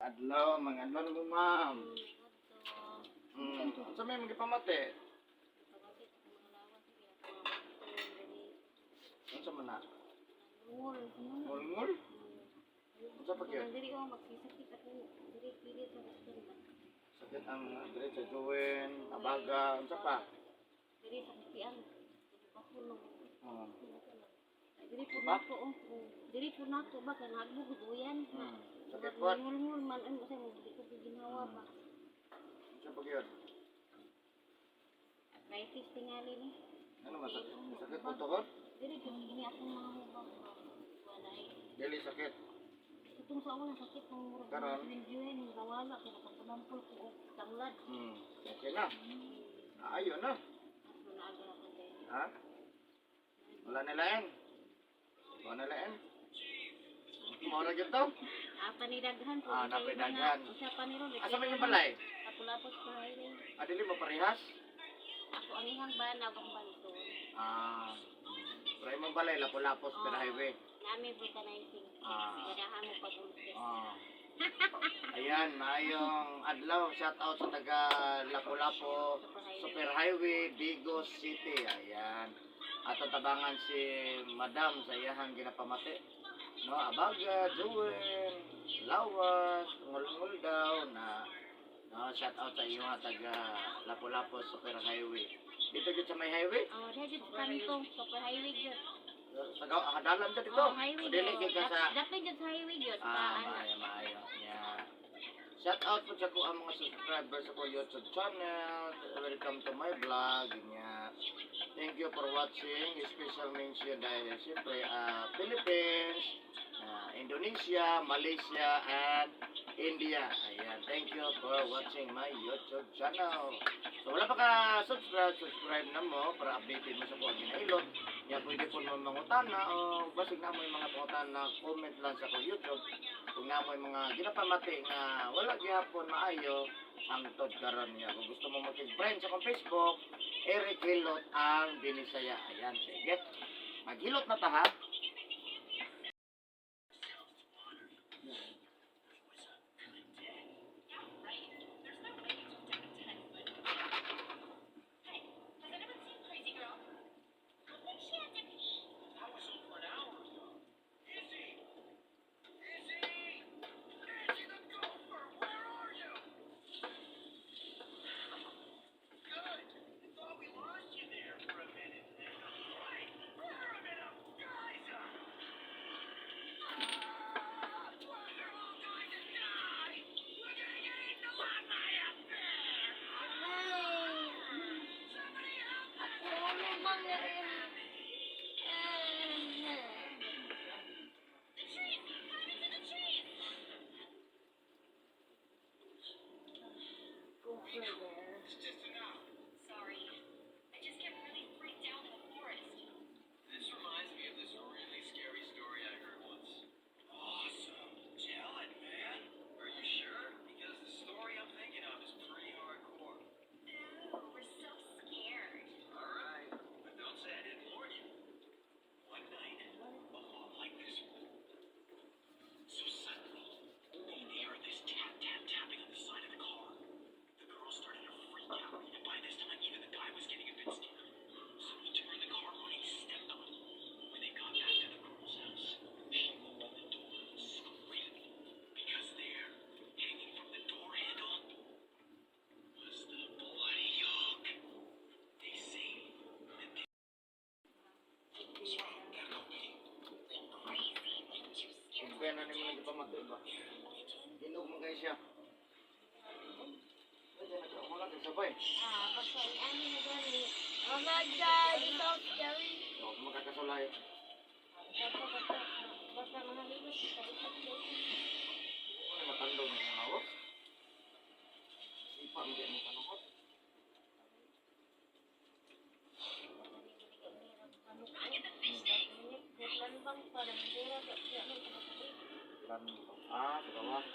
Adlaw, mga adlaw na mo, ma'am. Unsa may mga pamati? Unsa man na? Ngul-ngul? Unsa pa gyud? Diri ko magsisakit ako. Diri pilit sa gusto ba. Sakit ang dire sa joint, abaga, unsa pa? Diri sa tiyan. Pakulong. Oh. Diri po Ba? nato oh. Diri po nato ba kay nagbugod uyan. Sakit po. Ngul-ngul man ano sa mo di ko ginawa ba. Unsa pa gyud? Arthritis tingali ni. Ano man sakit? Sakit po tuhod? Diri ko ini akong mga hubag ba. Walay. Dili sakit. Itong sa una sakit ng murag Karon? juin nawala kay nakapanampol ko og tanglad. Okay na. Ayo na. Ato na aga ka dahil. Ha? Wala na lain. Wala na lain. Mora gyud to. Ah, panidaghan po. Ah, napidaghan. Usa pa ni ron. Asa man yung balay? Lapulapos pa rin. Ah, dili mo parehas? Ako ang ihang bana akong banton. Ah. Pero imong balay Lapu-Lapu Super Highway. Nami vulcanizing. Ah. Ganahan mo pag-ulpis. Ah. Ayan, maayong adlaw. Shout out sa taga Lapu-Lapu Super Highway, Digos City. Ayan. At ang tabangan si Madam sa iyahang ginapamati. No, abaga, Juwen, Lawas, ngulngul daw na, no, shout out sa iyo nga taga Lapu-Lapu Super Highway. Dito gyud sa may highway? Oh, diha jud sa kanto, super highway jud. Sa hadalan ka dito. Oh, highway O, dili gyud ka sa Dapit jud sa highway jud. Ah, Pa, ana. maayo, maayo. Yeah. Shout out po sa ko ang mga subscribers sa ko YouTube channel. Welcome to my vlog. Yeah. Thank you for watching. Special mention dahil siyempre Philippines, Indonesia, Malaysia, and India. Ayan. Thank you for watching my YouTube channel. So wala pa ka subscribe, subscribe na mo para updated mo sa kung ang ginailot. Ya, pwede po mo mangutana o basig na mo yung mga pangutana, comment lang sa ko YouTube. Kung na mo yung mga ginapamati nga wala gihapon maayo ang tod karon niya. Kung gusto mo makig-friend sa kong Facebook, Eric Hilot ang Binisaya. Ayan, sige. Maghilot na ta ha. Ako ulo man na rin. Go further. Sorry. I just get really freaked out in the forest. This reminds me of this really scary story I heard once. Awesome. Tell it, man. Are you sure? Because the story I'm thinking of is pretty hardcore. Ooh, we're so scared. All right, but don't say I didn't warn you. One night, a lot like this one. So suddenly, they heard this tap, tap, tapping on the side of the car. The girl started to freak out, and by this time, even the guy was getting a bit scared. So he turned the car on and stepped on it. When they got back to the girl's house, she opened the door and screamed because there, hanging from the door handle, was the bloody hook. They say that they. Sorry, gotta go pee. Crazy. Like too scared. Kaya na nimo nagpamati ba? Hinog man kayo siya. Ay, wala kay sabay. Ah, basta ani na gani. Oh my God, it's so scary. Huwag makakasulay. Basta basta basta mga libos sa ikot. Ano matandog ng mga awak? Ipa mo kayo mo panukot. Lambang pa nagdira ka siya no Ah, sa gawa. Wow,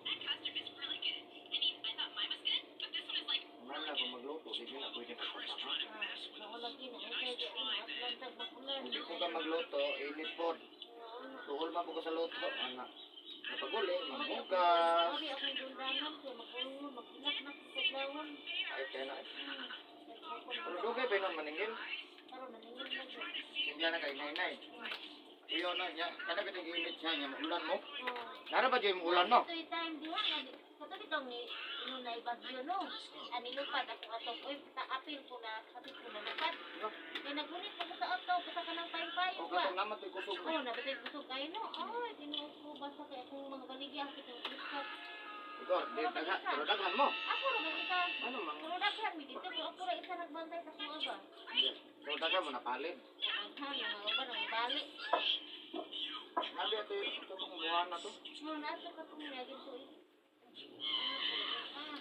that costume is really good. I mean, I thought mine was good, but this one is like Man really lang good. kung magluto, di na pwede Chris magpapaka. trying to mess with us. Lagi na kay Kung di ko ka magluto, init po. Tuhol man po ko sa sa luto ana. Napaguli, maghugas. Mami, akong dundanan ko, magulong, magpilak na ko sa lawan. Ay kay na. Pero dugay ba nang maningil? Karon naningil na ko. Singla na kay nay-nay. Iyo na niya, kana bitong init siya niya ulan mo. Oh. Nara ba jud ulan no? Ito yung time diha nga kato bitong ni inuna ibagyo no. Ani lupad ako atong oy taapil ko na kapit ko na lupad. Kay nagunit ko sa ato basta ka nang payo-payo O ba. katong naman to'y kusog. Oh, nabatay kusog kayo no. Ay, tinuod ko basta kay akong mga baligya akong kitang Igor, di daghan, pero daghan mo. Ako ra man isa. Ano man? Pero daghan mi dito pero ako ra isa nagbantay sa kuha ba. Pero daghan mo napalit. Aghan mga uban ang bali. Nabi ato yung itong buwan na to. Mo na ato ka kung naging tuig. Ah.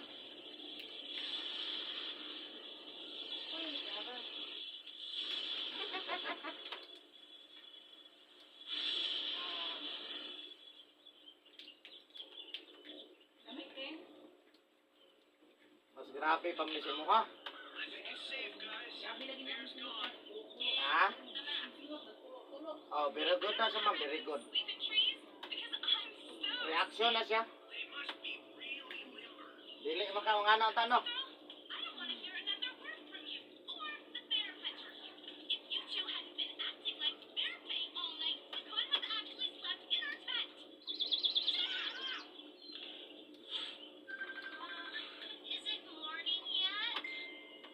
Uy, grabe. Mas grabe pa mi sa imo ha. I think it's safe, guys. Bear's gone. Ha? Oh, very good na siya ma'am, very good. Sleep in trees? Because I'm so Reaction na siya. They must be really limber. Dili man ka nga na no. I don't want to hear another word from you or the bear hunter here. If you two hadn't been acting like bear bait all night, we could have actually slept in our tent. Shut up! Is it morning yet?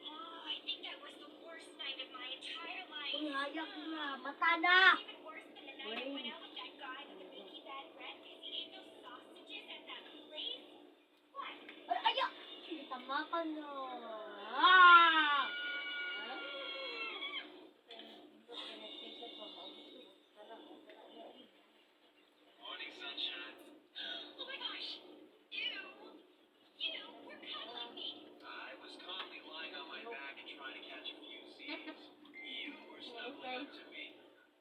Oh, I think that was the worst night of my entire life. Hayak na, mata na. Even worse than the night I went out with that guy with the pinky bad breath because he ate those sausages at that place. What? Ay, ayak! Tama ka na. Ah! Morning, sunshine. Oh my gosh! Ew! You were cuddling me. I was calmly lying on my back and trying to catch a few Z's. You were snuggling up to me.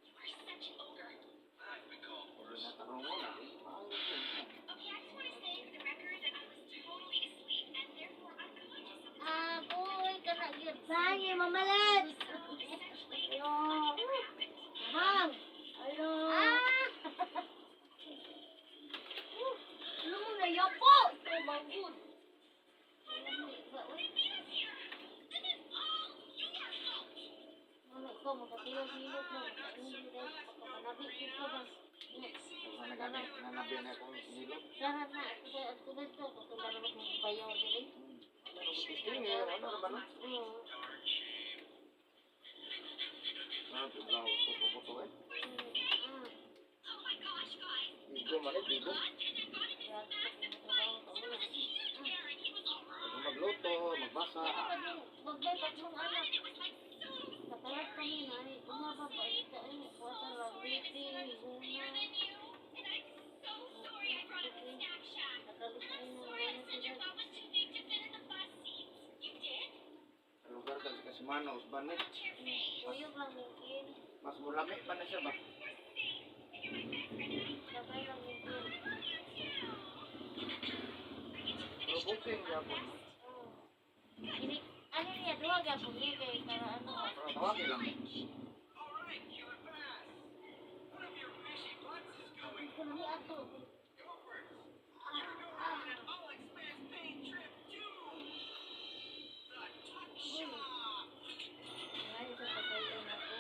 You are such an ogre. I've been called worse. Natarong mo na. Okay, I just want to say for the record that I was totally asleep and therefore unconscious at the Ah, time. boy, kana gyud. Sangi, mamalit! So essentially, Ayo. it never happened. Bang! Ayo! Ah! Ano mo na yapo? Oh my God. They beat us here. This is all your fault. Mama, ikaw makatulog-hilog mo. Makapanabi ko ba? Nanabi nanabi na akong nilog. Sana na, ako sa ako dito, katulad naman mong bayaw dili. Testing eh, ano ra ba na? Oo. Darn shame. Ah, bigla ko ko eh. Mm. Oh my gosh, guys. Bigo man eh, bigo. Lost and I got in this massive fight. There was this huge bear and he was all Pag magluto, magbasa. Kaya pag magbay tatlong anak, and it was like so sa palas kami na, ay, umaba pa, ita, ay, Oh, wata lang, sorry, waiting, Mister, I was prettier guna. than you. And I'm so sorry I brought up the snack shack. Nakalis And ay I'm ng sorry I mga said your sila. mom was too big to fit in the bus seat. You did? Sa lugar kasi kasimano, usban eh. Watch your face. Uyog lang mungkin. Mas mulami pa na siya ba? We're safe. And you're my best friend and I Sabay lang mungkin. love you too. Are you two Pero finished booking with the yapon. fest? Oo. Ini, ano niya, duha gyapon niya kay para ano. Pero tawagin lang. All right, killer bass. One of your fishy butts is going Ni ato. Gophers. You're going on an all-expense paid trip to the Tuck Shop. Ay, sa patayon ako.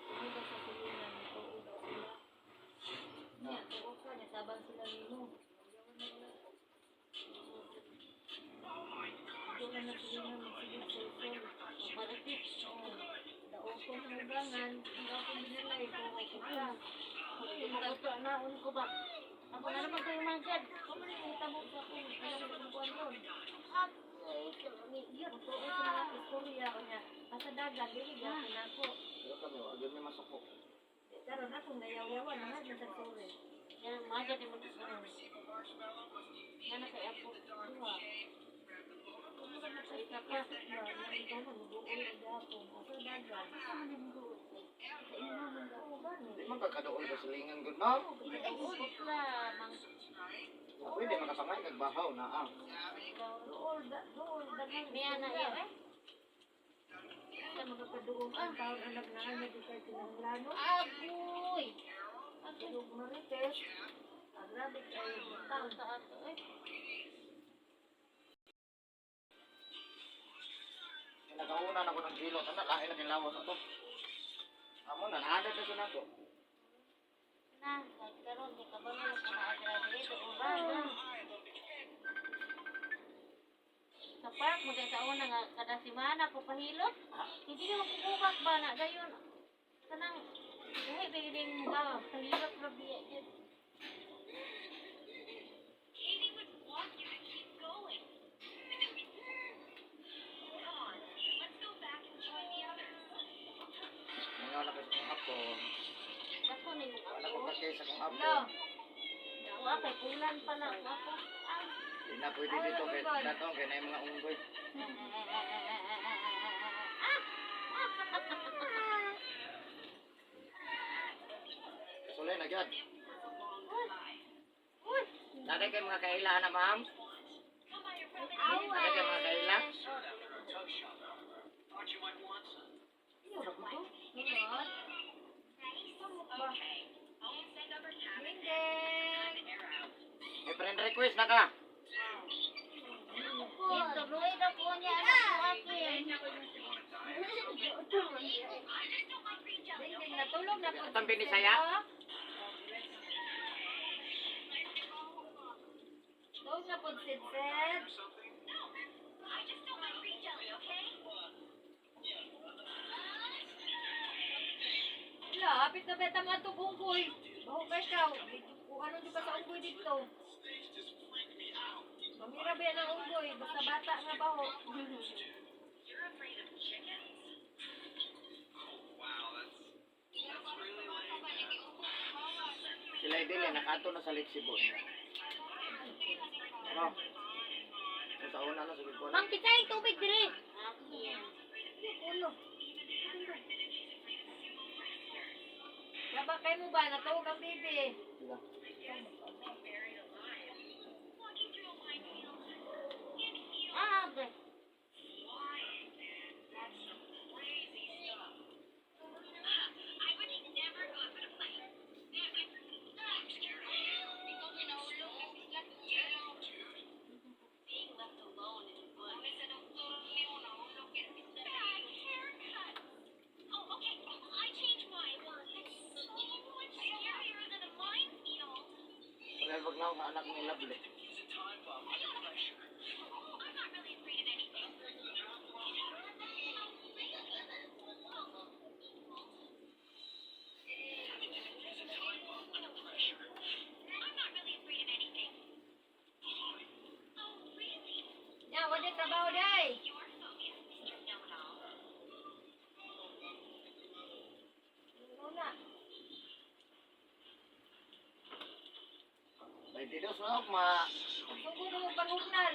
Hindi ba sa tulungan nito, ulo sila. Niya, tuo ka, niya, tabang sila nimo. Oh my gosh, Doon na this is so sila good. magsigig I never thought chicken could Malapit. taste so good. Daog ko ng ugangan, ang akong binalay, kung ako ka. Magusto na, uno ko ba? Ako na naman kayo manggad. Kung ano yung tamo sa akong, alam ko kung ano. Ay, kalami. Yun, tuo sa mga istorya ko niya. Asa dagat, dili gapon ako. Pero kami, wag yun may masuko. Karon akong nayawawan, na nga sa story. Yan, mga di mo Does not receive a marshmallow must Yan na kay immediately Apo. hit the dark of Duha. shame. Grab the lower Sa lizard. isa pa. Di man kakadoon sa silingan gud no. Putla, mang Tonight, Pwede makapangay kag bahaw na ah. Savvy. Niya na iya eh. Ta magakaduong ang taon anak na nga di kay kinahanglan. Agoy. Agoy. Ug marites. Ah, grabe kayo butang. Sa ato eh. Nakauna na ko ng kilo. Tanda, lahi na nilawas ato. Amo na, naadad na siya nato. Na, kahit karon di ka ba mo na maagrabe ura na. Sa park mo sa una nga kada semana ko pahilot. Hindi mo kubak ba na dayon kanang gahi ba yun ba pahilot ra biya gyud. Katie would want you to keep going. Come on, let's go back and join the others. Mga na kasi kong apo. Dako ni mo Wala ko ako. kasi sa kong apo. No. Wa kay pulan pa na ako. Di na pwede dito kay datong kay na yung mga unggoy. Sulay na gyud. Uy, Naday kay mga kaila na ma'am. Naday kay mga kaila. Thought you might want some. Okay. I won't send over cabin. Ding Air out. May friend request na ka. Ituloy na po niya anak ko akin. I just don't like green jelly, Ding okay? natulog na po. Atang binisaya? Tulog na po si Sed. No, I just don't like green jelly, okay? Wala, hapit na beta mga tug unggoy. Baho kay ikaw. Kung ano di ba sa unggoy dito? Mamira ba yan ang unggoy? Basta bata nga baho. You're afraid of chickens? Wow, that's really lame, man. Sila dili nakato na sa Lexibo. No. Kung sa una na sa ko. Ma'am, kita yung tubig diri. Ulo. Laba kay mo ba? Natawag ang bibi. Sila. Walking through a minefield. In heels. Ah, okay. Flying, man. That's some crazy stuff. I would never go up in a plane. Never. I'm scared of you. Damn, dude. Being left alone in the woods. Bad haircut. Oh, okay. I changed mine. It's so much scarier than a minefield. Wala wag na ang anak ni Lovely. Use a time bomb under pressure. I'm not really afraid of anything. Having to defuse a time bomb under pressure. I'm not really afraid of anything. Oh, really? Ya, wala trabaho day. Your focus, Mr. Know-it-all. Una. 22 na ma. Sugod na mo panghurnal.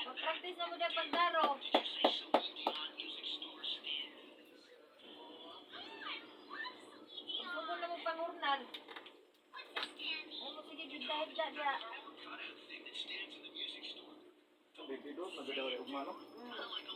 Pag-practice na mo dahil pagdaro. Sugod na mo panghurnal. Ay mo sige gidda-hidda diya. 22 na gid daw ugma no. Hmm.